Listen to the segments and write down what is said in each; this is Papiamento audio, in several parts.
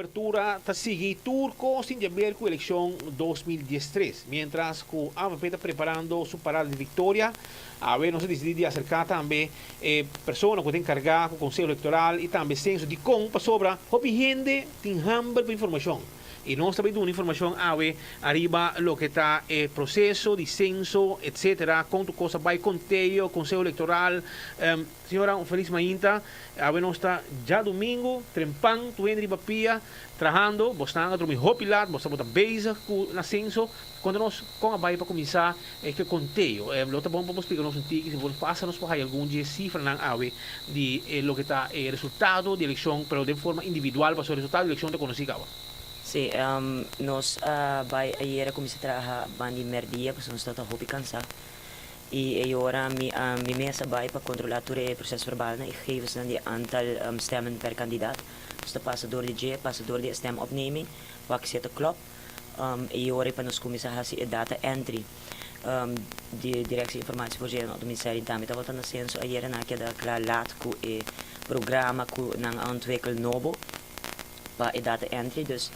Cobertura ta sigui tur cos tin di haber cu eleccion 2013. Mientras cu AVP ta preparando su parada di victoria, awe nos a dicidi di acerca tambe e persona cu ta encarga cu Conseho Electoral y tambe Censo dicon pasobra hopi hende tin hamber pa informacion y nos ta bay duna informacion awe ariba loke ta e proceso di censo etc. Con tur cos a bay conteo, Conseho Electoral. Señora, un felis mainta. Awe nos ta djadumingu, trempan, tur hende riba pia, trahando. Bosnan a drumi hopi lat, bos tabata bezig ku na senso. Konta nos kon a bai pa kuminsá e ke konteo. Lo ta bon pa bo splika nos un tiki, si bo pasa nos por haya algun dje sifranan awe di e loke ta e resultado di elekshon, pero den forma individual, pasobra resultado di elekshon ta konosí kaba. Sí, nos a bai ayera kuminsá traha bandi mèrdia, pasobra nos tabata hopi kansá. I e ora mi a mi mes a bai pa kontrolá tur e prosesverbalnan i gegevensnan di e aantal stemmen per kandidaat. Nos ta pasa dor di dje, pasa dor di e stemopneming, wak si e ta klòp. E ora ei pa nos kuminsá hasi e data entry. Di Directie Informatievoorziening òf Ministerie tambe tabata na senso ayera nan a keda kla laat ku e programa ku nan a ontwikkel nobo pa e data entry. Dus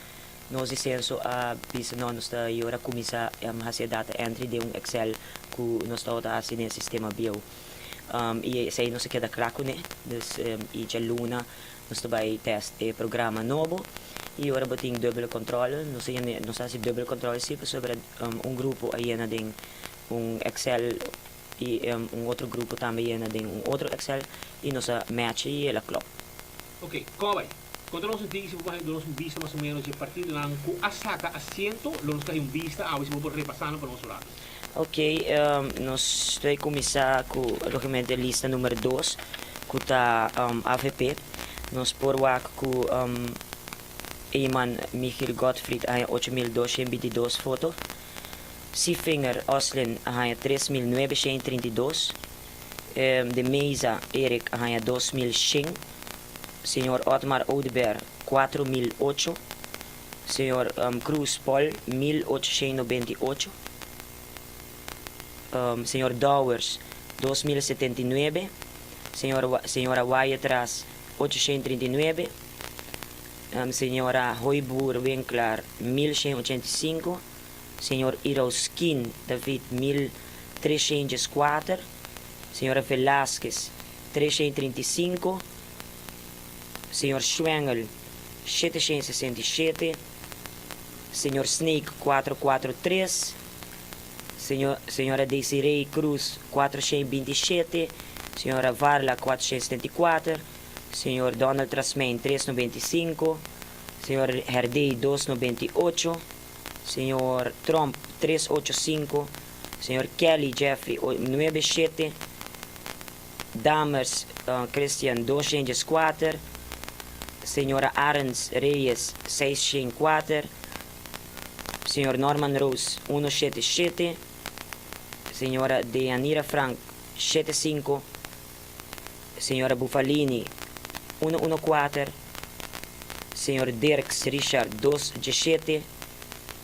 Nos di Censo a bisa no, nos ta yora cuminsa haci e data entry den un Excel cu nos tabata haci den e sistema bieu. Y esey nos a keda cla cune. Dus y djaluna nos ta bay test e programa nobo y ora bo tin dubbele controle, nos a yena, nos a haci dubbele controle si pasobra un grupo a yena den un Excel y un otro grupo tambe yena den un otro Excel y nos a match y el a klop. Ok, con a bay? Konta nos un tiki si bo por duna nos un bista mas o menos di e partidonan ku a saka asiento, lo nos ta hay un bista awe si bo por repasá nan pa nos un rato. Ok, nos ta kuminsá ku logikamente lista numer dos ku ta avp. Nos por wak ku Eman Michiel Godfried a haña 8222 foto, Siefinger Oslin a haña 3932, De Meza Eric a haña 2100. Señor Otmar Oduber 4008, Señor Cruz Paul 1898, Señor Dowers 2079, Señor Señora Wyatt-Ras 839, Señora Hooiboer Winklar 1185, Señor Irausquin David 1304, Señora Velasquez 335, Señor Schwengel 767, Señor Snake 443, Señor Señora Desiree Cruz 427, Señora Varla 474, Señor Donald Rasmijn 395, Señor Herdey 298, Señor Tromp 385, Señor Kelly Jeffrey 97, Dammers Christian 204, Señora Arends Reyes 604, Señor Norman Roos 177, Señora Deyanira Frank 75, Señora Bufalini 114, Señor Dirks Richard 217,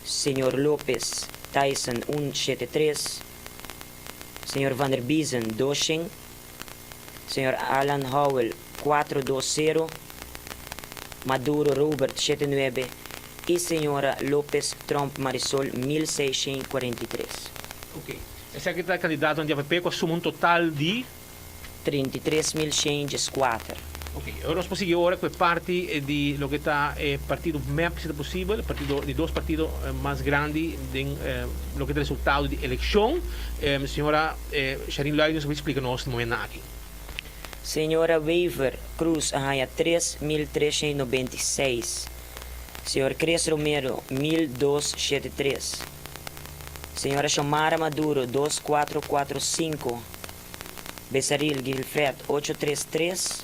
Señor Lopez Tyson 173, Señor Van der Biezen 200, Señor Alan Howell 420, Maduro Robert 79 y Señora Lopez Tromp Marisol 1643. Ok. Esaki ta kandidatonan di avp ku a suma un total di. 33.114. Ok, ora nos por sigui ora ku e parti di loke ta e partido mep, si ta posibel, e partido di dos partido mas grandi den loke ta resultado di elekshon. Señora Sharine Luijendijk nos a splika nos na momentonan aki. Señora Wever Croes a haña 3396, señor Chris Romero 1273, señora Xiomara Maduro 2445, Besaril Gilfred 833,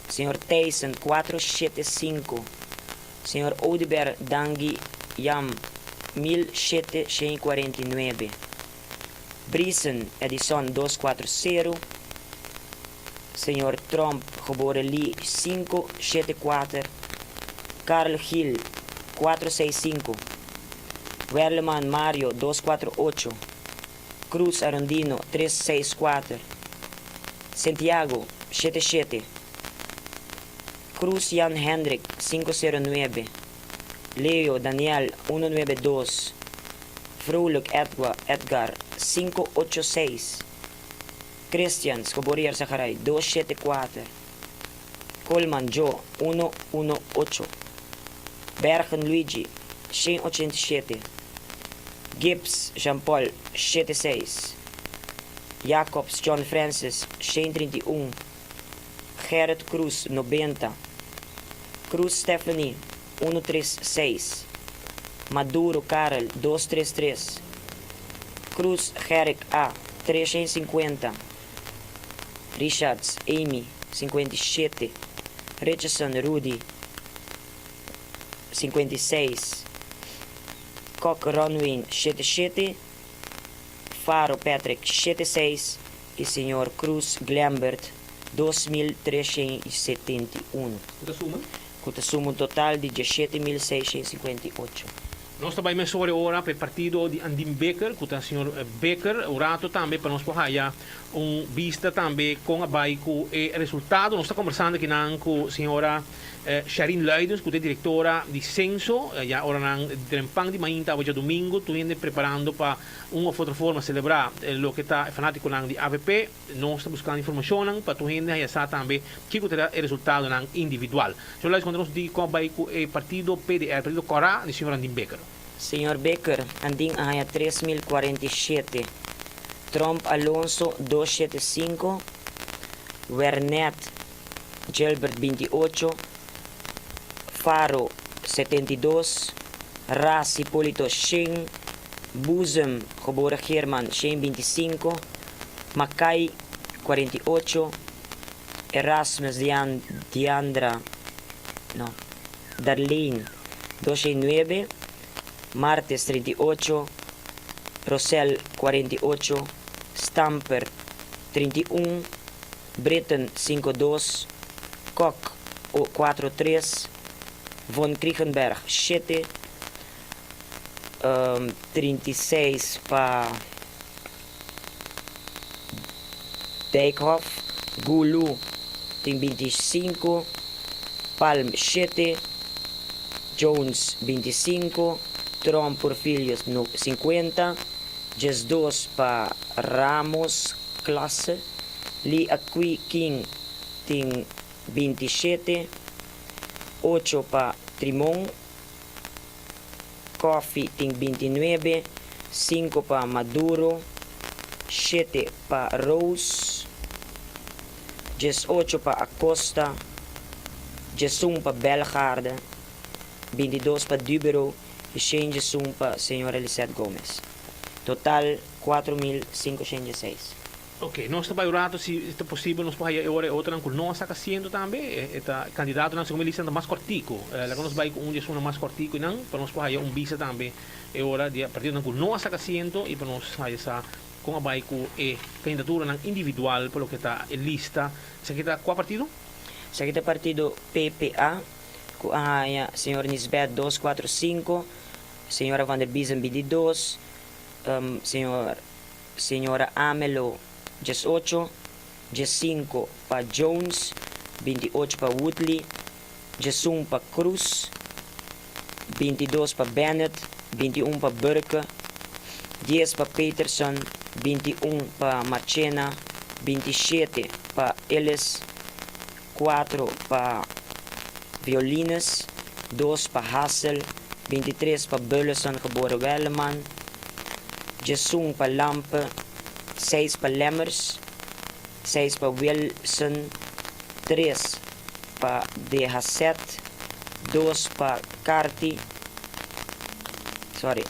Señor Thijssen 475, Señor Oduber Dangui Yam 1749, Briesen Edison 240, Señor Tromp geboren Lee 574, Carl Gil 465, Werleman Mario 248, Cruz Arondino 364, Santiago 77, Cruz Jan Hendrik 509, Leo Daniel 192, Vrolijk Edgar 586, Christians, geboren Yersagaray, 274, Coleman Joe 118, Bergen Luigi 187, Gibbs Jean-Paul 76, Jacobs John Francis 131, Gerrit Cruz 90, Cruz Stephanie 136, Maduro Karel 233, Cruz Gerrit A 350, Richards Amy 57, Richardson Rudy 56, Kok Ronwin 77, Faro Patrick 76 y señor Cruz Glembert 2371. Cu suma? Cu suma un total di 17.658. Nos tambe mesora ora pa partido di Andin Bikker, cu ta señor Bikker, un rato tambe pa nos por un bista tambe con a bay cu e resultado. Nos ta combersando aki cu señora Sharin Luidens, cu ta directora di Censo, ya ora nan trempan di mainta diadomingo, tur preparando pa un of otro forma celebra loke ta fanatico nan di AVP. Nos ta buscando informacion pa tur hende ya sa tambe kico ta e resultado nan individual. Señor Luidens, cuando nos di con bay cu e partido PDR, partido Cora, di señor Andin Bikker. Señor Bikker, Andin a haya 3047. Trump Alonso 275. Wernet Gilbert 28. Faro 72. Ras Hipolito 100. Buzem, geboren Geerman 125. Mackay 48. Erasmus Diandra, no, Darlene 209. Martes 38, Rosel 48, Stamper 31, Britten 52, Kok 43, Von Kriegenberg 7, 36 pa Dijkhoff, Gulu tin 25, Palm 7, Jones 25, Trump Porfilios 50, 12 pa Ramos Klasse, Lee Aqui King tin 27, 8 pa Trimon, Coffee tin 29, 5 pa Maduro, 7 pa Rose, 18 pa Acosta, 11 pa Belgarde, 22 pa Dubero y 101 pa señora Lisette Gomez. Total 4.506. Ok, nos tambe rato, si ta posibel, nos por ora otro cu no ta haciendo tambe, ta candidato na segunda lista mas cortico. Laga nos bay cu un di mas cortico y no, pa nos por un bista tambe e ora di partido cu no ta haciendo y pa nos haya sa con bay cu e candidatura individual pa loke ta e lista. Esaki ta cua partido? Esaki ta partido PPA, cu a señor Nisbet 245, señora Van der Biesen 22, señora Amelo 18, 15 pa Jones, 28 pa Woodley, 11 pa Cruz, 22 pa Bennett, 21 pa Burke, 10 pa Peterson, 21 pa Marchena, 27 pa Ellis, 4 pa Violines, 2 pa Hassel, 23 pa Bullison, geboren Welleman, 11 pa Lampe, 6 pa Lemmers, 6 pa Wilson, 3 pa DHZ, 2 pa Carti, sorry,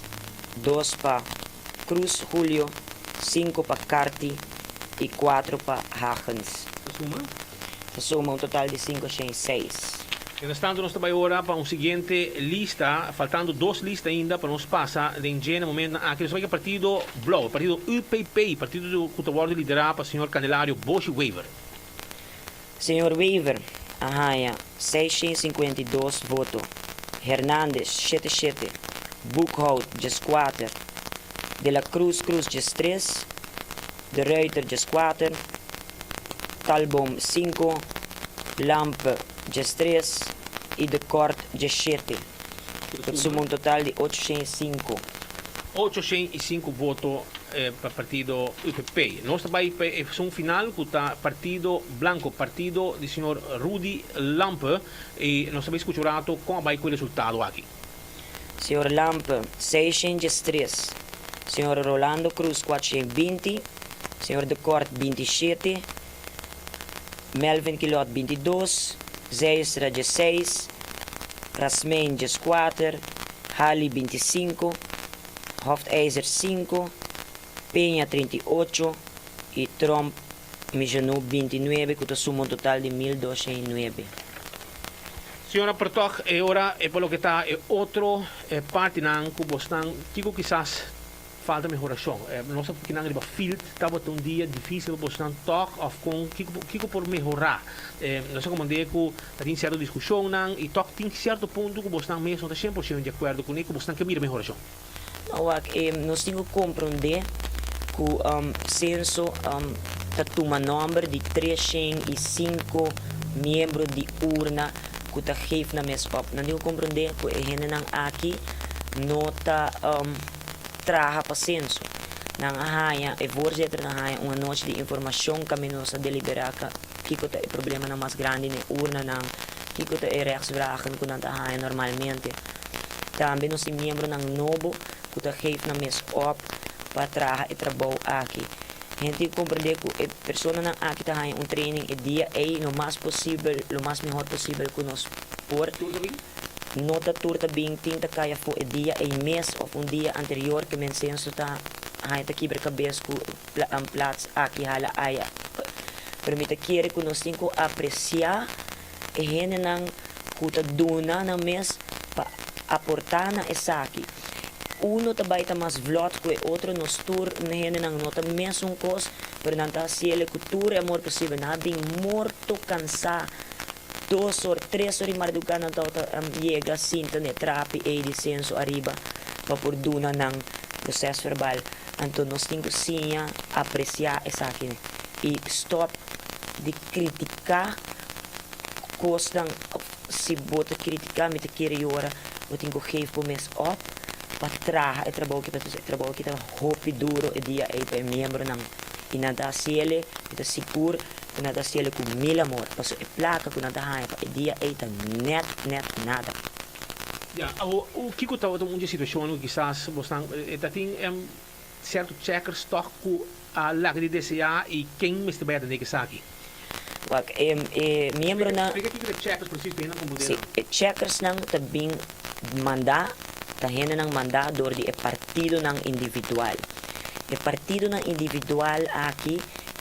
2 pa Cruz Julio, 5 pa Carti y 4 pa Hagens. Suma? Suma un total di 506. Mientras nos tambe ora pa un siguiente lista, faltando dos lista ainda pa nos pasa den momento aki, nos bay partido Blauw, partido UPP, partido cu ta lidera pa señor Candelario Bosch Wever. Señor Wever, a haya 652 voto. Hernandez, 77. Boekhout, 4. De la Cruz Cruz, 3. De Ruiter, 4. Talboom, 5. Lampe, 13 y De Kort 17. Ta suma un total di 805. 805 voto pa partido UPP. Nos ta bay pa e final cu ta Partido Blanco, partido di señor Rudy Lampe, y nos ta bay scucha un rato con a bay cu e resultado aki. Señor Lampe, 603. Señor Rolando Cruz, 420. Señor De Kort, 27. Melvin Quilot, 22. Zeisra, 16. Rasmijn, 14. Hali, 25. Hoftijzer, 5. Peña, 38. Y Trump, Mijanou, 29, cu ta suma un total di 1209. Señora, pero toch, e ora, e pa loke ta e otro partinan cu bosnan, kico kisas falta mehoracion? Nos a kinan riba field, tabata un dia dificil pa bosnan toch, of con kico, kico por mehora? Nos a comprende cu tin cierto discusionnan y toch tin cierto punto cu bosnan mes no ta 100% di acuerdo cu ne, cu bosnan ke mira mehoracion. Nou, nos tin cu comprende cu censo ta tuma nomber di 305 miembro di urna cu ta geef nan mes op. Nan tin cu comprende cu e hendenan aki no ta traha pa censo. Nan a haya, e voorzitter nan haya un anochi di informacion caminda nos a delibera kico ta e problemanan mas grandi den urnanan, kico ta e rechtsvragen cu nan ta haya normalmente. Tambe nos tin miembronan nobo cu ta geef nan mes op pa traha e trabou aki. Hende tin cu comprende cu e personanan aki ta haya un training e dia ey lo mas posibel, lo mas mihor posibel cu nos por. No ta tur ta bin tin ta caya for e dia ey mes of un dia anterior cu men censo ta haya ta kibra cabes cu plaats aki hala aya. Pero mi ta kere cu nos tin cu aprecia e hendenan cu ta duna nan mes pa aporta na esaki. Uno ta bay ta mas vlot cu e otro, nos tur hendenan no ta mesun cos, pero nan ta haciele cu tur e amor posibel. Nan a bin morto cansa, 2 or, 3 or di marduga nan ta yega sinta ne trapi ey di censo ariba pa por duna nan proces verbal. Anto nos tin cu siña aprecia esaki y stop di critica cosnan. Si bo ta critica, mi ta kere yora, bo tin cu geef bo mes op pa traha e trabou aki, e trabou aki ta hopi duro e dia ey pa e miembronan y nan ta haciele, mi ta sigur cu nan ta haciele cu mil amor, paso e placa cu nan ta haya pa e dia ey ta net net nada. Ja, o kico ta un situacion cu kisas bosnan ta tin cierto checkers toch cu a laga di desea y ken mester bay atende esaki? Wak, e miembronan Explica kico ta checkers precies pa nan comprende. Si, e checkers nan ta bin manda, ta hendenan manda door di e partidonan individual. E partidonan individual aki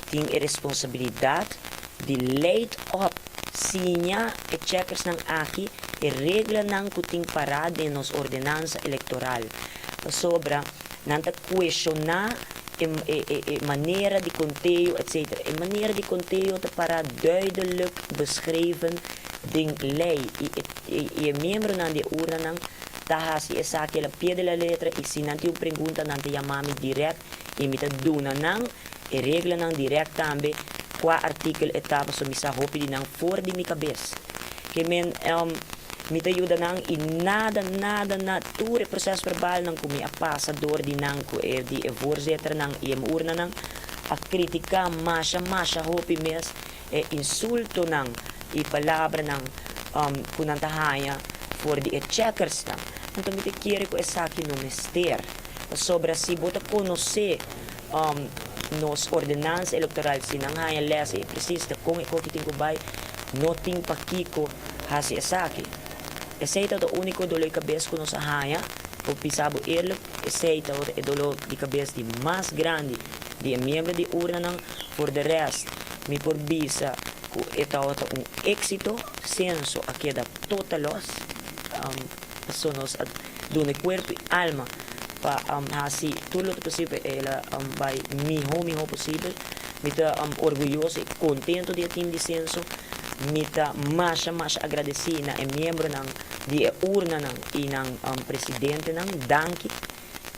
tin e responsabilidad di leid op siña e checkers nan aki e reglanan cu tin para den nos ordenanza electoral. Pasobra nan ta cuestiona e manera di conteo, etc. E manera di conteo ta para duidelijk beschreven den ley. Y e miembronan di urnanan ta hasi esaki al pie de la letra y si nan tin un pregunta, nan ta yama mi direct y mi ta duna nan e reglanan direct tambe, cua artikel e ta, paso mi sa hopi di nan for di mi cabes. Ke men mi ta yuda nan y nada, nada, na tur e proces verbal nan cu mi a pasa door di nan cu e di e voorzitter nan y e urnanan a critica masha masha hopi mes, e insultonan y palabranan cu nan ta haya for di e checkers nan. Anto mi ta kere cu esaki no mester. Pasobra si bo ta conoce nos ordenanza electoral, si nan haya les e precies ta con e coki tin cu bay, no tin pakico hasi esaki. Esey ta e unico dolor di cabes cu nos a haya, pa bisa bo eerlijk, esey ta e dolor di cabes di mas grandi di e miembro di urnanan. Voor de rest, mi por bisa cu e ta un exito, censo a keda total los, paso nos a duna cuerpo y alma pa hasi tur loke posibel el a bay miho miho posibel. Mi ta orguyoso y contento di e team di censo. Mi ta masha masha agradeci na e miembronan di e urnanan y nan presidentenan. Danki.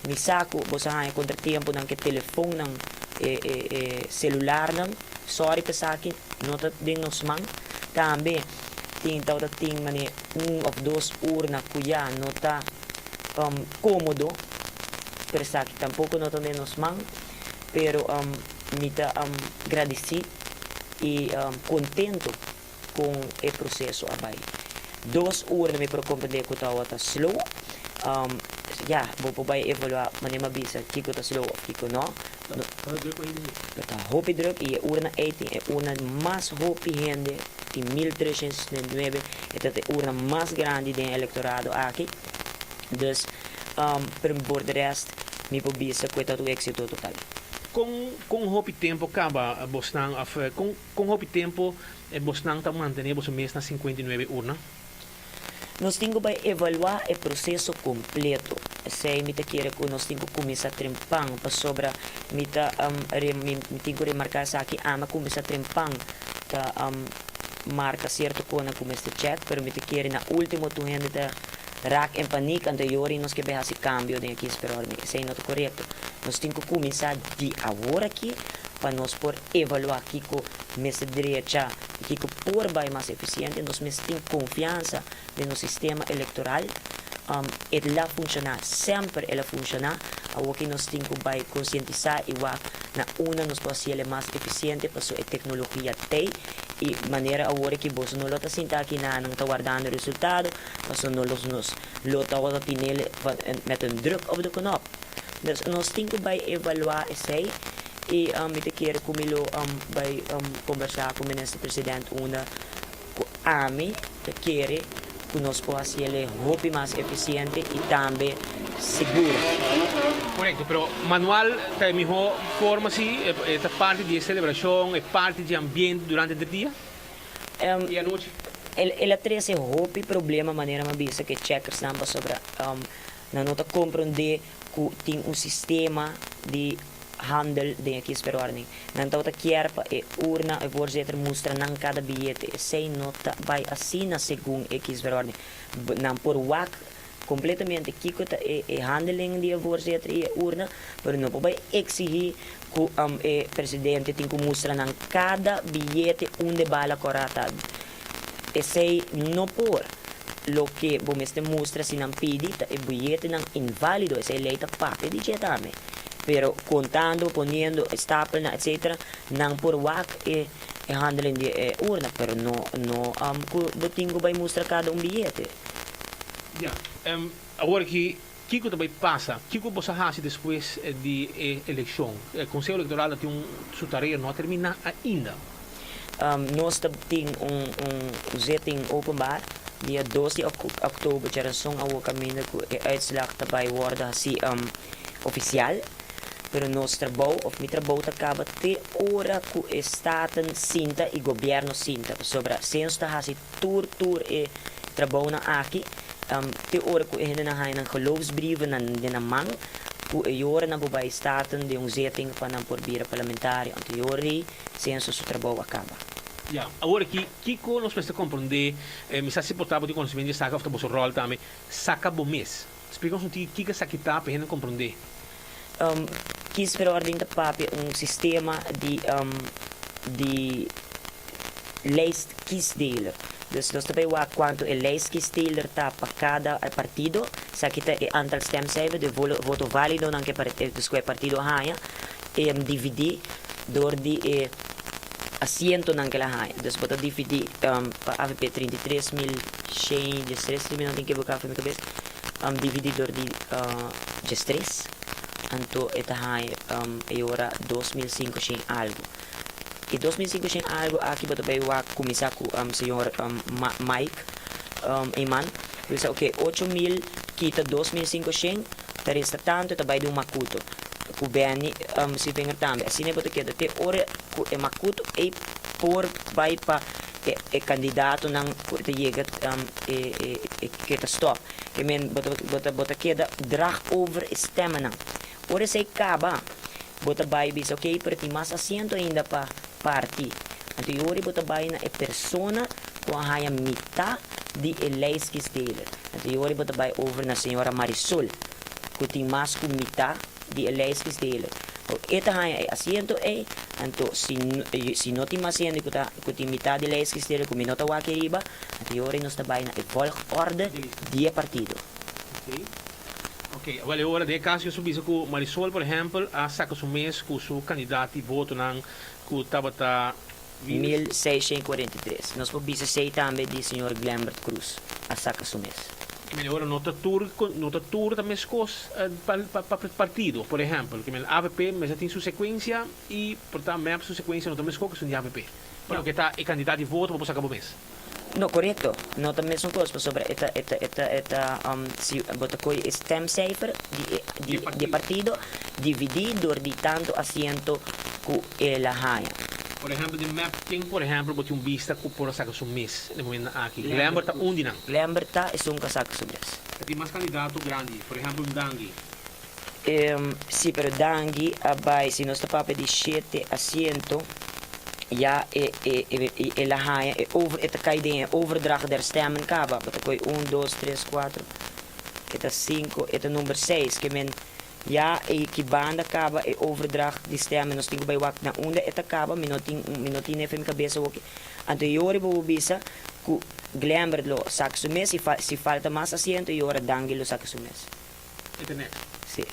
Mi sa cu bo a haya contratemponan cu telefoonnan, e celularnan. Sorry pa esaki, no ta den nos man. Tambe tin Tin tabata tin mane un of dos urna ku ya no ta komodo, pero esaki tampoko no ta den nos man, pero mi ta gradisí i kontento kon e proseso a bai. Dos urna mi por komprendé ku tabata slow, ya bo por bai evaluá manera mi a bisa kiko ta slow of kiko no. Ta hopi druk i e urna ei tin e urna mas hopi hende, tin 1369, e ta e urna mas grandi den e elektorado aki. Dus, pero por de rest mi por bisa ku e ta un éksito total. Kon hopi tempu kaba bosnan òf kon hopi tempu bosnan ta mantené boso mes na 59 urna? Nos tin ku bai evaluá e proseso kompleto. Esei mi ta kere ku nos tin ku kuminsá trempan pasobra mi ta mi tin ku remarká esaki, ami a kuminsá trempan ta marka sierto konan ku mester chèk, pero mi ta kere na último tur hende ta rak en panik anto e yori nos ke bai hasi kambio den e kiesverordening. Esei no ta korekto. Nos tin ku kuminsá di awor aki pa nos por evaluá kiko mester drecha i kiko por bai mas efisiente. Nos mester tin konfiansa den nos sistema elektoral. E la funshoná, semper el a funshoná. Awoki nos tin ku bai konsientisá i wak na unda nos por hasiel e mas efisiente paso e teknologia t'ei i manera awor ki boso no lo ta sinta aki na nan ta wardando resultado paso no los nos lo tabata tinel met een druk op de knop. Dus nos tin ku bai evaluá esei i mi ta kere ku mi lo bai kombersá ku Minister President unda ku ami ta kere ku nos por hasi el e hopi mas efisiente i tambe sigur. Korekto, pero manual ta e mihó forma si, e ta parti di e selebrashon, e parti di e ambiente durante e dia i anochi. El a trese hopi problema manera mi a bisa ku e checkersnan pasobra Nan no ta komprondé ku tin un sistema di handel den e kiesverordening. Nan tabata kier pa e urna, e voorzitter, mustra nan kada biyete. Esei no ta bai asina segun e kiesverordening. Nan por wak kompletamente kiko ta e e handeling di e voorzitter i e urna, pero no por bai eksihí ku e presidente tin ku mustra nan kada biyete unda e bala kòrá ta. Esei no por. Loke bo mester mustra si nan pidi ta e buyetenan inválido, esei lei ta papia di dje tambe. Pero kontando, poniendo e stapelnan etcetera, nan por wak e e handeling di e urna, pero no no ku bo tin ku bai mustra kada un biyete. Ya, awor aki kiko ta bai pasa? Kiko bo sa hasi despues di e elekshon? Konseho Elektoral ta tin un su tarea no a terminá ainda. Nos ta tin un un zitting openbaar dia 2 di oktober djaranson awor kaminda ku e uitslag ta bai wòrdu hasi ofisial. Pero nos trabou òf mi trabou ta kaba te ora ku e Staten sinta i gobièrnu sinta pasobra Censo ta hasi tur tur e trabounan aki te ora ku e hendenan haña nan geloofsbrieven den nan man ku e yoranan por bai Staten den un zitting pa nan por bira parlamentario. Anto yora ei Censo su trabou a kaba. Ya, awor aki, kiko nos mester komprondé? Mi sa si por ta bo tin konosementu di esaki òf ta boso ròl tambe. Saka bo mes. Splika nos un tiki kiko esaki ta pa e hende komprondé. Kiesverordening ta papia un sistema di di lijstkiesdeler. Dus nos ta bay wak cuanto e lijstkiesdeler ta pa cada partido. Esaki ta e aantal stemcijfer, de voto validonan cu e partido a haya. E dividi door di e asientonan cu el a haya. Dus bo ta dividi pa avp 33.113, si mi no tin ekiboca for mi cabes, dividi door di 13, anto e ta haya e ora 2500 algo. E 2500 algo aki bo ta bay wak cuminsa cu señor Mike Eman. Bo bisa ok, 8000 kita 2500 ta resta tanto, e ta bay di un macuto. Cu Benny Sievinger tambe. Asina bo ta keda te ora cu e macuto ey por bay pa e candidatonan cu ta yega e ke ta stop. Ke men bo ta keda drag over e stemmennan. Ora esey caba bo ta bay bisa ok pero tin mas asiento ainda pa parti. Anto y ora bo ta bay na e persona cu a haya mitad di e lijstkiesdeler. Anto y ora bo ta bay over na señora Marisol. Ku tin mas ku mitá di e lijstkiesdeler. E ta haña e asiento ei, Anto si si no tin mas hende ku ta ku tin mitad di lijstkiesdeel ku mi no ta wak riba, anto e ora nos ta bai na e volgorde di e partido. Ok. Ok, awel e ora den e caso yo su bisa cu Marisol por ehempel a saca su mes cu su candidaat di votonan cu tabata. 1643. Nos por bisa esey tambe di señor Glembert Cruz a saca su mes. Ke men ora no ta tur no ta tur ta meskos pa pa partido. Por ehempel, ke men avp mester tin su sekuensia i por ta mep su sekuensia no ta meskos ku esun di avp. Pa loke ta e kandidat di voto bo por saka bo mes. No, korekto. No ta mesun kos pasobra e ta e ta e ta e ta si bo ta kohe e stemcijfer di e di di e partido dividí dor di tantu asiento ku el a haña. Por ehempel den mep ken por ehempel bo tin un bista ku por a saka su mes den momentonan aki? Glenber ta un di nan. Glenber ta esun ku a saka su mes. Ta tin mas kandidato grandi, por ehempel un Dangui. Sí, pero Dangui a bai, si nos ta papia di shete asiento, ya e e e el a haña e over, e ta kai den e overdracht der stemmen kaba, bo ta kohe un, dos, tres, kuater, e ta sinku, e ta number seis, ke men ya e ki banda kaba e overdracht di stemmen, nos tin ku bai wak na unda e ta kaba, mi no tin mi no tin efe mi kabesa awoki, anto e ora bo por bisa ku Glenbert lo saka su mes, si si falta mas asiento e ora Dangui lo saka su mes. Internet. Sí.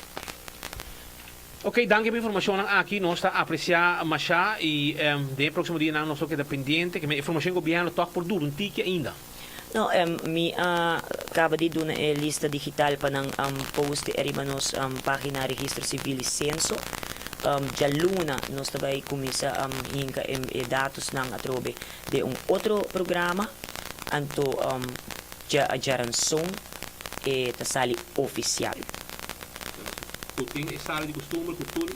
Ok, danki pa informacionnan aki. Nos ta aprecia masha y den e proximo dianan nos lo keda pendiente. Ke men informacion di gobierno toch por dura un tiki ainda. No, mi a caba di duna e lista digital pa nan post riba nos pagina Registro Civil y Censo. Djaluna nos ta bay cuminsa hinca e datosnan atrobe den un otro programa. Anto Djaranson e ta sali ofisial. Ku tin e sala di kustumber ku tur e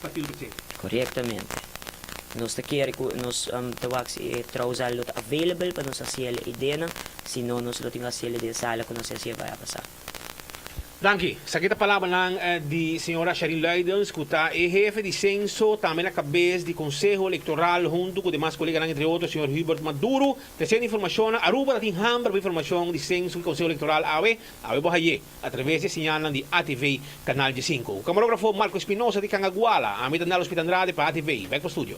partido presente. Korektamente. Nos ta kere ku nos ta wak si e trouwzaal lo ta available pa nos hasiel e ideanan, si no nos lo tin ku hasiel den e sala ku nos hasiel bai a pasá. Danki. Esaki ta palabranan di señora Sharine Luidens ku ta e hefe di Censo, tambe na kabes di Konseho Elektoral huntu ku demas koleganan entre otro señor Hubert Maduro. Tresiendo informashonnan, Aruba ta tin hamber pa informashon di Censo i Konseho Elektoral awe. Awe bo haye atraves di e siñalnan di ATV Kanal diesinku. Ku kamarógrafo Marco Espinosa di Cangaguala, ami ta Nello Smith Andrade pa ATV. Bek pa studio.